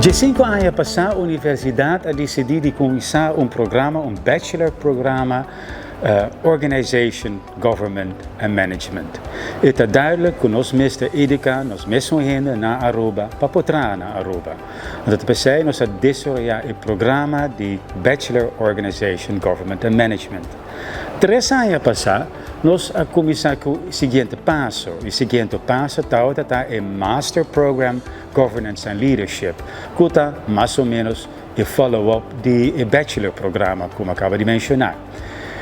15 aña pasá, universidat a disidí di kuminsá un programa, un bachelor programa, Organization, Government and Management. E ta duidelijk ku nos mester eduká nos mesun hende na Aruba pa por traha na Aruba. Anto, p'esei nos a desaroyá e programa di Bachelor Organization, Government and Management. 3 aña pasá, nos a kuminsá ku e siguiente paso. E siguiente paso ta e Master Program Governance and Leadership, ku ta mas o ménos e follow-up di e Bachelor programa, ku mi a kaba di menshoná.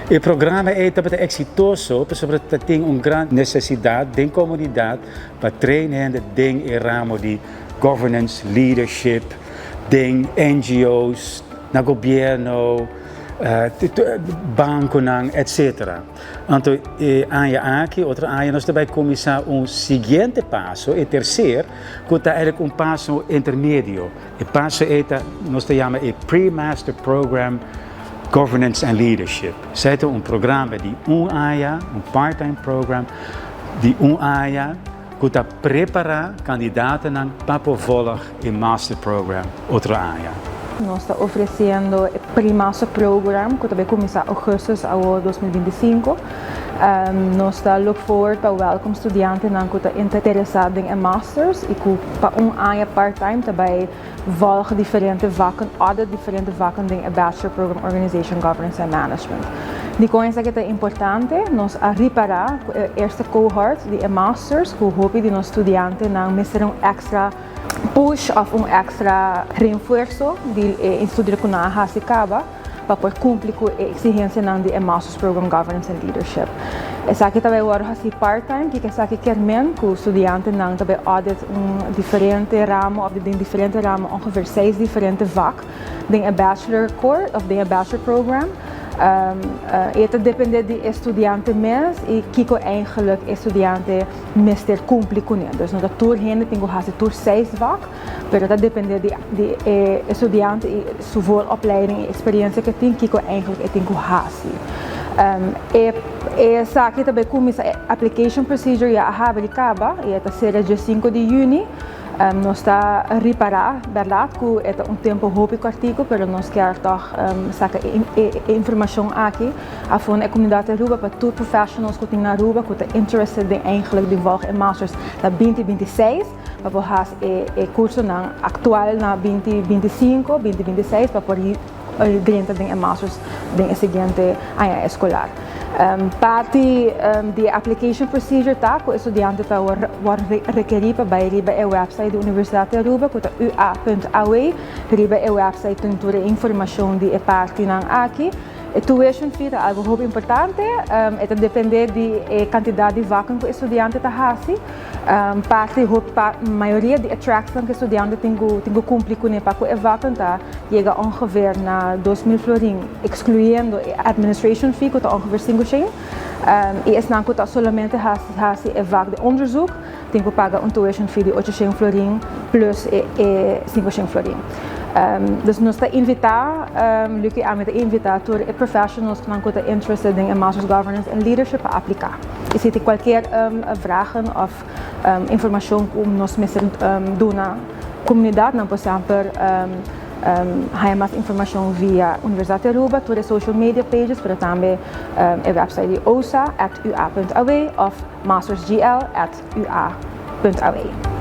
E programa ta eksitoso, pasobra tin un gran nesesidat den komunidat pa train den e ramo di governance, leadership, den NGO's, na gobièrnu, bankonan, etc. Anto, aña aki, otro aña, nos ta bai kuminsá un siguiente paso, e terser, ku ta eigenlijk un paso intermedio. E paso ta, nos ta yama e Pre-Master Program Governance and Leadership. Esei ta un programa di un aña, un part-time program di un aña, ku ta prepará kandidatonan pa volg e Master Program otro aña. Nos ta ofresiendo e Pre-Master Program, ku ta bai kuminsá ougùstùs 2025. Nos ta look forward pa welcome studiantenan ku ta interesá den e masters i ku pa un aña part-time ta bai volg diferente vakken, audit diferente vakken den e Bachelor Program Organization, Governance and Management. Dikon esaki ta importante, nos a ripará e eerste cohort di e masters, ku hopi di nos studiantenan mester un extra push òf un extra refuerso di estudio ku nan a hasi kaba pa por kumpli ku e eksigensianan di e Master's Program Governance and Leadership. Esaki ta bai wòrdu hasi part-time, ku esaki ke men ku studiantenan ta bai audit un diferente ramo òf den diferente ramo, ongeveer seis diferente vak den e bachelor course òf den e bachelor program. E ta dependé di studiante mes i kiko eigenlijk studiante mester kumpli kuné. Dus no ta tur hende tin ku hasi tur seis vak, pero ta dependé di studiante i su vooropleiding i eksperensia ku e tin, kiko eigenlijk e tin ku hasi. E esaki tambe kuminsá application procedure ya a habri kaba i ta sera dia 5 di yüni. Nos ta ripará, berdat, ku ta un tempu hopi kòrtiku, pero nos ke toch saka e informashon aki afó na komunidat Aruba pa tur professionals ku tin na Aruba ku ta interested in eigenlijk di volg e masters na 2026 pa por hasi e kursonan aktual na 2025, 2026 pa por drenta den e masters den e siguiente aña eskolar. Parti di application procedure ta ku studiante ta rekerí pa bai riba e website di Universidat di Aruba, ku ta ua.aw. Riba e website tin tur informashon di e partinan aki. E tuition fee ta algu hopi importante, e ta dependé di e kantidat di vakken ku e studiante ta hasi. Parti pa mayoria di tracks ku studiante tin ku kumpli ku pa ku e vakken ta yega ongeveer na 2000 florin, ekskluyendo e administration fee, ku ta ongeveer 500. I esnan ku ta solamente hasi e vak di onderzoek, tin ku paga un tuition fee di 800 florin plus e 500 florin. Dus nos ta invitá, Lucky, ami ta invitá tur e professionals ku ta interested in Masters Governance and Leadership pa apliká. I si tin kualke vragen òf informashon ku nos mester duna komunidat, nan por semper haya mas informashon via Universidat di Aruba, tur social media pages, pero tambe e website di osa@ua.aw òf mastersgl@ua.aw.